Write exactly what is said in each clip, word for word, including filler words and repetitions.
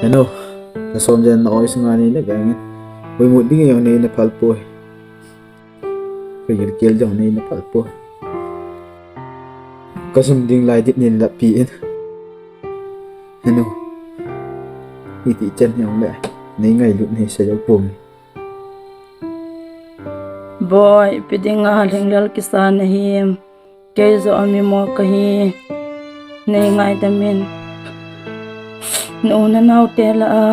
Henu, ka som jen na oi sunga nei na veng in. Hui mut ding jong nei na phal poi. Ka gilkel jong nei na phal poi. Ka sum ding lai dit nei la pi in. Henu, iti chen jong le nei ngailut nei sa jou poi. Boi, ipi dinga lhinglel kisa nahim. Kei joh ami mo kahi. Nei ngaidam in. Na u na nao te lah a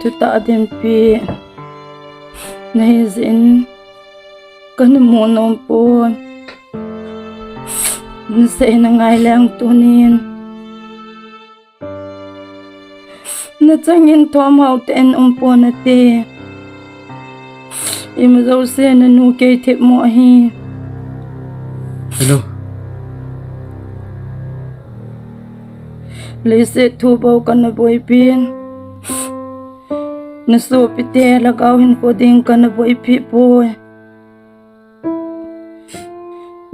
thutah dinpi nahi jeh in kana mu nom pon. Nasei na ngai leng tunin. Na changin thom hao tah in um pon nate. Ima jouse na nu kei themmo ahi. Hello. Leiset thu bou kana boipin. Na sopite lhagao hinkho ding kana boipi poi.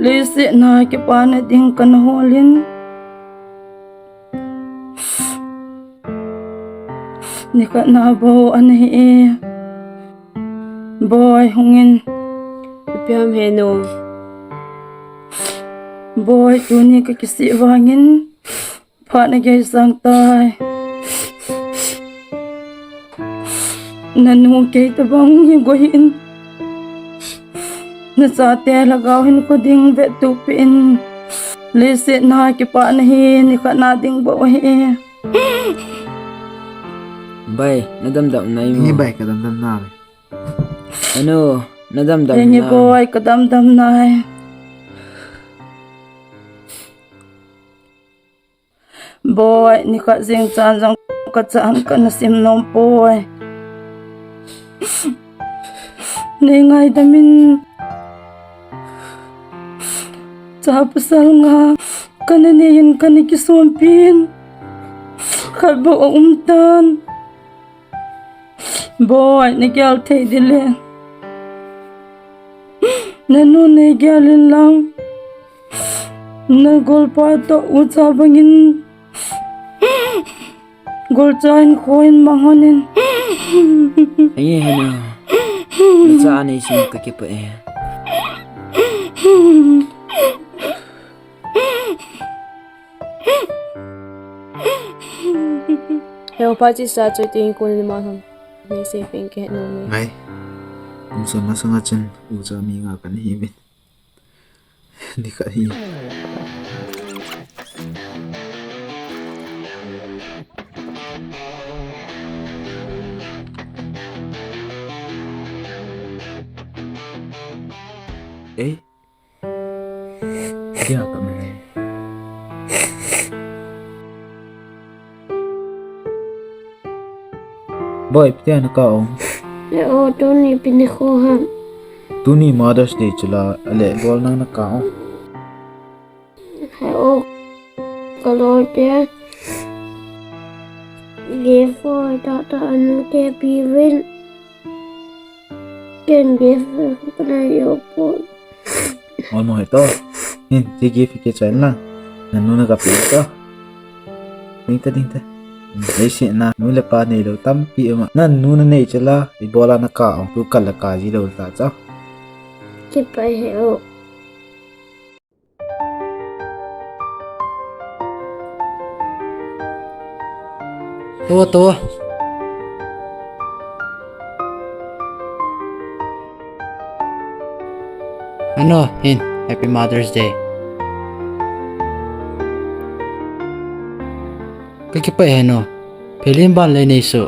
Leiset na kipana ding kana holin. Nikhat na bou ana hi e. Boi hungin. Ipi ham henu. Boi tuni ka kisih vangin. Phat na gei sang tai. Na nu kei tabang hi goiyin. Na chate lhagao hinkho ding vettup in. Leiset na kipana hi nikhat na ding bou ahi. Bai, na damdam nai mo? Ni bai ka damdam nai. Anu, na damdam nai. Ni boi ka damdam nai. Boi, nikhat jingchan jong ka chan kana sim nom poi. Nei ngaidam in. Cha pasal nga kana nei in kana kisompin. Khat bou aum tan. Boi, na gel thei ding le. Na nu nei gel in lang. Na golpa toh ucha bangin. Golcha in khoin mang hon in. Ai, henu. Na cha nei sung ka kipah e. He, upa chi sa choi ting kun ma hon. Nei sei peng ke no me. Ngai. Kum sa masanga chun ucha mi nga kana hi uvin. Nikhat hi. Ei. Dia ka me. Boi, ipi tia na kah ong? He o, tuni ipi nikho ham? Tuni Mother's Day chula, ale bol nang na kah ong. He o, ka loi te. Gift ho tah tah anu te pe uvin. Ken gift kana yo pon. Ol mo he to. Hin, hiche gift hi kei choi in lang. Na nu na ga pe to. Ding ta, ding ta. Leiset na nu le pa neilou tampi um a. Na nu na nei chula, ibola na kah ong. Tu kal la kah ji lou ta chu. Kipah e o. To, to. Ano, hin, Happy Mother's Day. Ka kipah e henu. Phelin ban le nei su.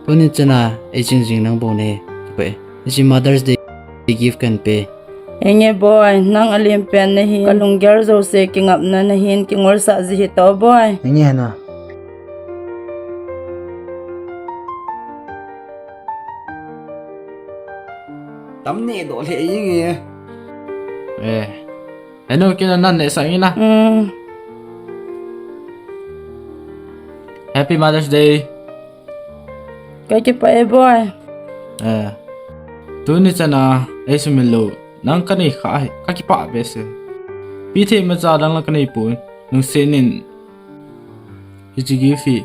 Tuni chana ei jing jing nang bou ne. Kipah e. Hiche Mother's Day gift kan pe. Henge boi, nang alen pen nahin. Ka lunggel jouse kingapna nahin, kingolsah ji hih to boi. Henge henu. Tam ne doh le inge. Eh. Henu, kei na nan ne sa ina. Hmm. Happy Mother's Day. Ka kipah e boi. Eh. Tuni chana ei sumil lou. Nang ka nei kha hi. Ka kipah behseh. Pe thei macha dang la ka nei poi. Nung se nin. Hiche gift hi.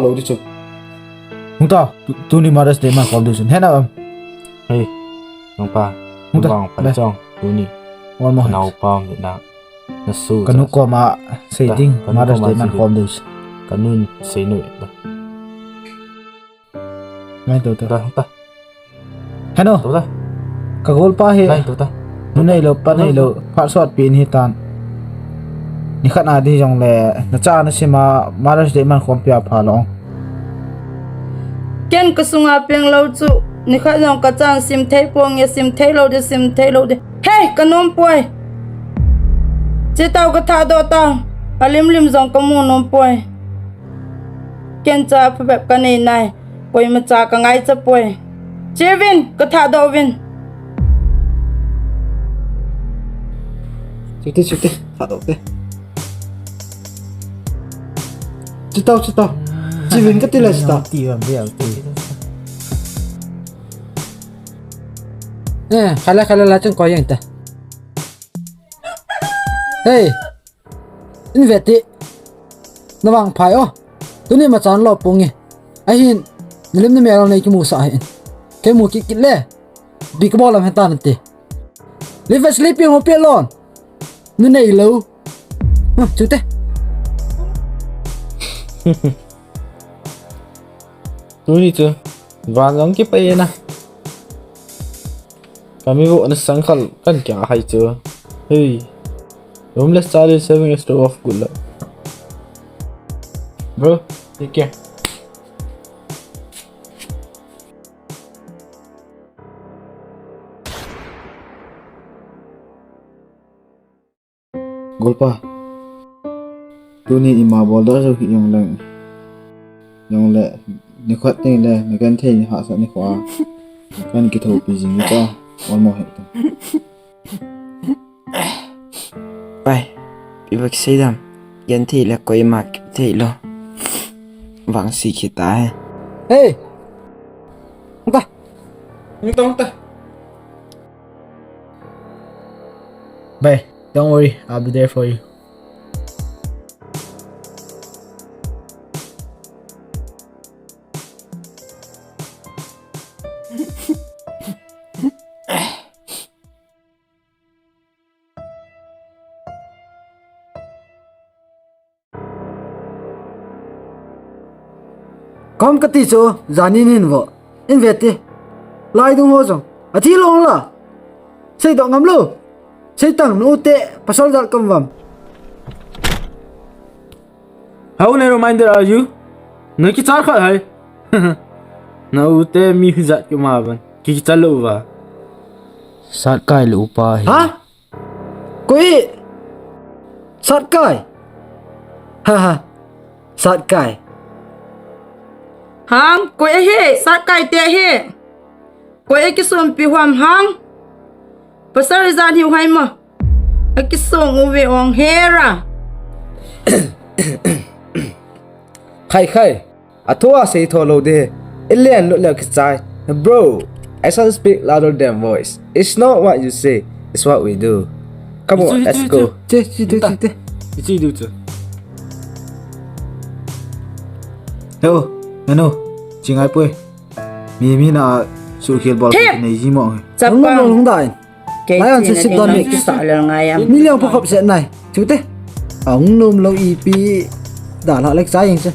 lou di chu. Hung ta, tu, tuni Mother's Day man khom diu chu. Hena am. Hei, nungpa. Hung ta, nung vang pan le. Chong, tuni. One more. Nau pa mi na. Na su. Kanu koma sei ding, Mother's Day man khom diu chu. Kanun sei nu. Mai to to. Ta, ta. Heno. To ta. Ka golpa hi. Nai to ta. Nu nei lou, pa nei lou, phat sot pi ni tan. Nikhat na di jong le, na cha na sima, Mother's Day man khom pia pha long. Ken ka sunga peng lou chu, nikhat jong ka chan sim thei pong e, sim thei lou di, sim thei lou di. Hei, ka nom poi. Che tau ka tha do tau. A lim lim jong ka mu nom poi. Ken cha pha bep ka nei nai. Koima cha ka ngaicha poi. Che vin, ka tha do vin. Chuti, chuti, tha do te. Chitau, chitau. Che vin ka ti la chitau. Ti vam ve ti. Eh, khala, khala la chung ko yang ta. Hey. In ve ti. Na vang phai o. Tuni ma chan lo pung e. Ahin. Nilim ni mel nei ki mu sa hin. Ke mu ki kit le. Bi ka bol lam hen ta na ti. Live sleeping ho pe lon. Nu nei lou. Ha, chu te. Tuni chu. Van jong ki pe na. Kami vo na sang khal kan kya hai chu. Hey. Homeless Charlie saving a store of good luck. Bro, take care. Golpa. Tuni ima bol da jo hi yang lang. Jongle, nikhat teng le, nagenthei ni hahsat nikho a. Kan kithopi jing ni ta, one more hit. Bai, ipi kisei dam. Genthei le koima kithei lou. Vangse kita he. Hey! Hung ta. Hung ta, hung ta. Bai, don't worry, I'll be there for you. Kom kati chu, jani nin vo. In ve ti. Lai dung ho jong. Athi lou la. Seidoh ngam lou. Seitang nu te pasal jat kom vam. How narrow-minded are you? Na kichar khat hai. Na u te mi hijat ki ma ban. Ki kichar lou va. Satkai le upa hi. Ha? Koi? Satkai? Ha ha. Satkai. Hang, koi hi? Satkai te hi. Koi kisumpi huam hang. Pasal jan hiu hai ma. Akisong uve ong hera. Khai khai. Athua sei tho lou de. Ilian lut leh kichai. Bro, action speak louder than voice. It's not what you say, it's what we do. Come on, let's go. Che, che, che, che, che. Ichi du chu. Hello, hello. Chingai poi. Mi, mi na su khel bol nei ji mo. Chapang. Hung dai. Kei lai an china se sit down ding mix. Sa lel ngai am. Mi liang pa khop se nai. Chu te. A hung nom lou ipi. Da la lek sa yeng se.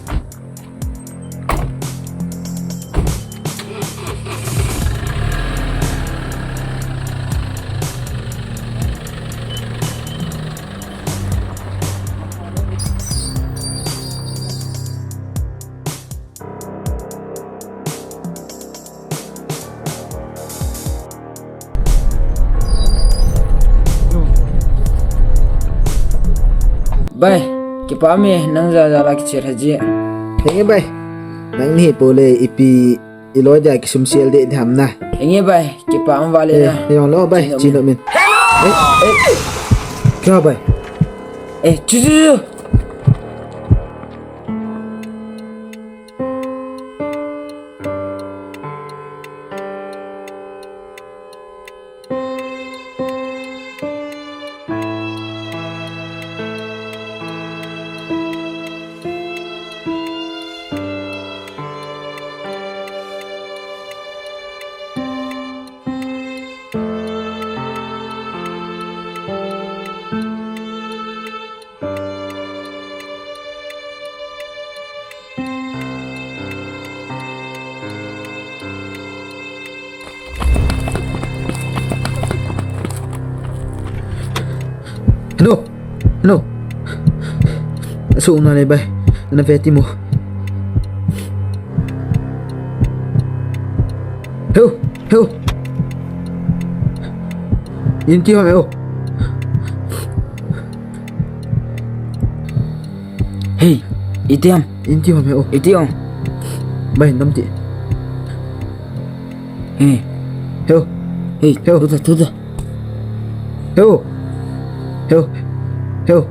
Bai, kipah e, nang jaja la kicheh haji. Henge bai, nang ni pole ipi iloi dia kisum sel de ham na. Henge bai, kipah um vale na. Eh, yong lo bai, chin min. Eh, eh. Kya bai? Eh, chu chu chu. Hello. Hello. Su na le bai. Na ve ti mo. Hello. Hello. In ti ho me o. Hey, iti ham. In ti ho me o. Iti ham. Bai, nam ti. Hey. Hello. Hey, hello. Thuta, thuta. Hello. Hello. Hello.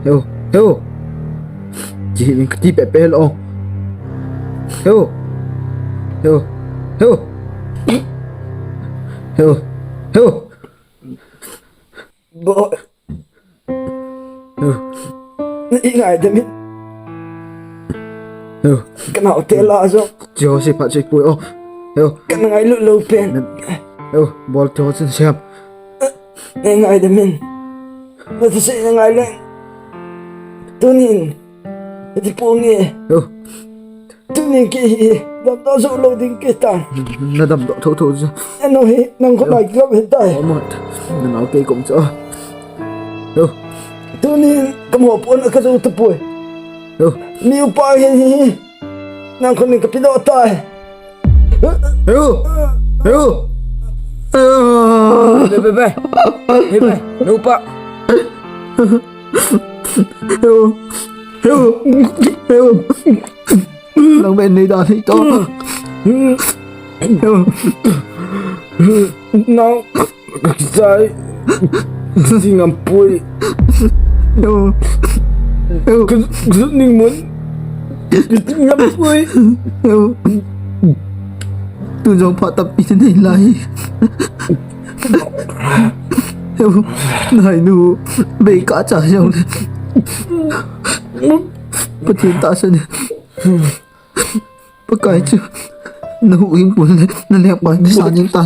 Hello. Hello. Ji, in ti pe pe hello. Hello. Hello. Hello. Hello. Hello. Bo. Yo. Nei ngaidam in. Yo. Kana hotel a jong. Chi ho si phat si pui o. Yo. Kana ngailut lou pen. Yo. Bol chi ho chin siam. Nei ngaidam in. Na thusei na ngai leng. Tunin. Iti pung e. Yo. Tunin kei hi, damdoh jou lou ding kei tan. Na damdoh thotho chu. Ano hi, nang khut lai kilom hen tai. Omot. Na nao kei kom chu. Yo. Tunin kamoh pon a kajou tapoi. Yo. Mi upa hi hi. Nang khut nin kapedoh tai. Yo. Yo. Be, be, be. Hey, be. Na upa. Yo. Yo. Yo. Nang ben nei da nei to. Nang, ka kisai. Singam pui. Yo. Yo. Ka, ka ning mun. Singam pui. Yo. Tu jong pha tapi nei lai. Yo. Nai nu. Bei ka cha jong. Pathen tahsan e. Pakai chu. Na huhhing pon le, na lengpa, na sa jeng tan.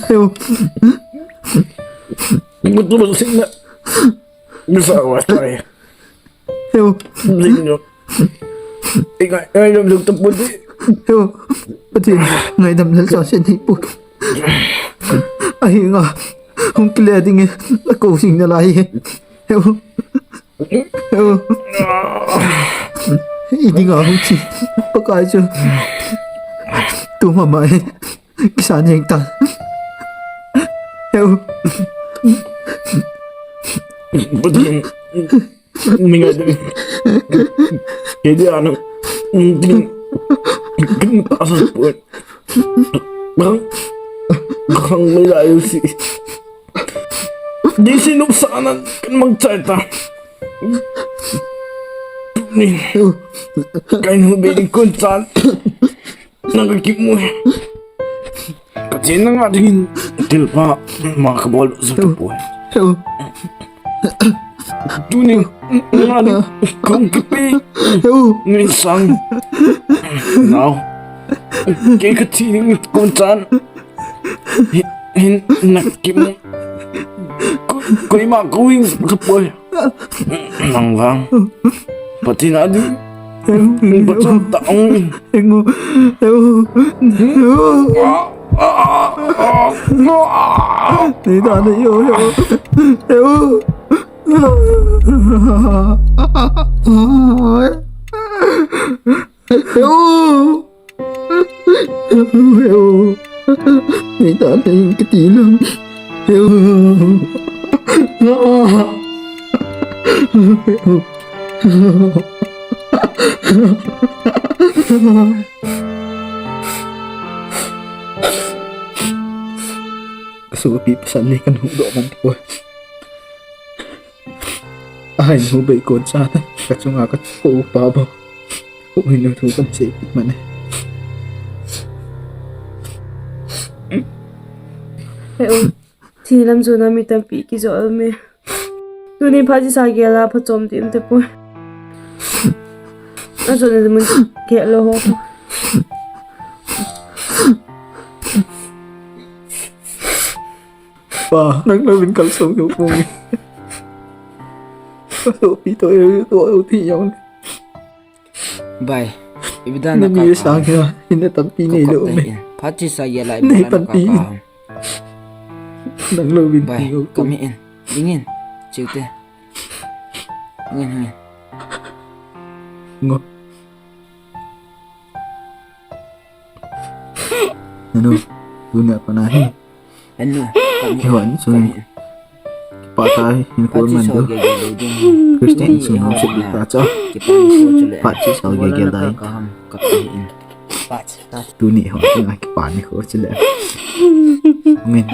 Yo. Mutu mutu sing na. Ni sa wa tai. Yo. Sing no. Ingai, ingai dum dum tu pun di. Yo. Pathen, ngaidam lal sa sen hi pu. Ahi nga. Hung kile ding e. Ako sing na lai. Heu. Heu. I dinga hung thi. Pakai chu. Tu mama e. Kisan jeng tan. Heu. Pathen. Ninga ding. Kedi ana. Ding. Ding asa pun. Bang. Bang mai la yusi. Disi nupsa nan kan mang chai ta. Ni. Kain hu be ding kon chan. Nang ka kimu. Ka chen nang a dingin. Thil pha. Ma ka bol sa ta poi. Tuni. Nang a ding. Kong kipi. Ni sang. Now. Ke ka thi ding kon chan. Hin, hin na kimu. Ko, koima ko hing ka poi. Nang vang. Pathen a ding. Pathen ta ong. Engo. Eu. Eu. Ni da ni yo yo. Eu. Eu. Heo. Nei ta nei kati lang. Heo. Ka sopi pasal nei kan huhdoh man poi. Ahin hubei kon cha ta, ka chunga ka po pa bou. Ui, nu thu kan che pi mane. He u, thi lam jona mi tampi kijol me. Tuni phat chesa gel a phachom ding um tapoi. Ajona mun gel lou ho. Pa, nang louvin kalsong jou poi. Ka sopi toh, eu toh, eu thi jong. Bai, ipi dan na mi sang kha. Hina tampi nei lou me. Phat chesa gel a nei panpi. Nang louvin bai, thi jou. Kami in. Dingin. Chiu te. Ngin, ngin. Ngo. Nanu, tuni a pat na hi. Anu, kami. Kihon, sung. Kami. Kipa tai, hinkho man tu. Christian, sung, sung, sung, ta cha. Kipa ni ko chule. Phat chesa gel gel dai. Ka ham, ka pi in. Phat. Tuni ho, tuni kipa ni ko chule. Ngin.